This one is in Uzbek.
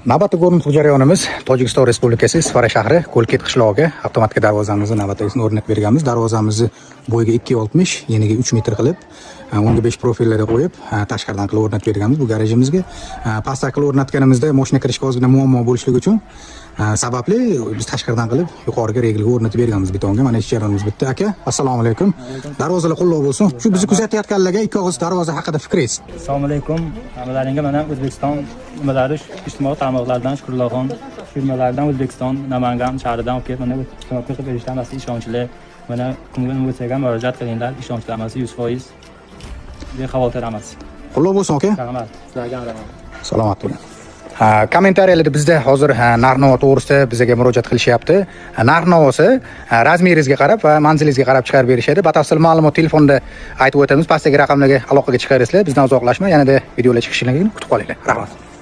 Navbatdagi o'rnatuv jarayonimiz Tojikiston Respublikasi Isfara shahri, Ko'lket qishlog'iga avtomatik darvozamizni navbatdagisini o'rnatib berganmiz. Darvozamizni bo'yiga 2,60, eniga 3 metr qilib, 10 ga 5 profillarda qo'yib, tashqaridan qilib o'rnatib berganmiz bu garajimizga. Pastda qilib o'rnatganimizda mashina kirishga ozgina muammo bo'lishligi uchun sababli biz tashqaridan qilib yuqoriga regelga o'rnatib berganmiz betonga. Mana ish jarayonimiz bitdi. Aka, assalomu alaykum. Darvozalar qulluq bo'lsin. Shu bizni kuzatayotganlarga ikki og'iz darvoza haqida fikringiz. Assalomu alaykum hammalaringga. Mana O'zbekiston nimalari, ijtimoiy tarmoqlardan, Shukrullohxon firmalaridan, O'zbekiston Namangan shahridan olib kelib, mana установка qilib berishdan hammasi ishonchli. Mana kimga nima bo'lsa ham murojaat qilinglar, ishonchli, hammasi 100%, bexavotir hammasi. Qulluq bo'lsin, aka. Rahmat sizlarga ham, rahmat. Salomat bo'ling. Ha, kommentariyalarda bizda hozir, ha, narx-navo to'g'risida bizga murojaat qilishyapti. Ha, narx-navosi, ha, razmeringizga qarab va manzilingizga qarab chiqarib berishadi. Batafsil ma'lumot telefonda aytib o'tamiz. Pastdagi raqamlarga aloqaga chiqarsizlar. Bizdan uzoqlashmay, yanada videolar chiqishini kutib qolinglar. Rahmat.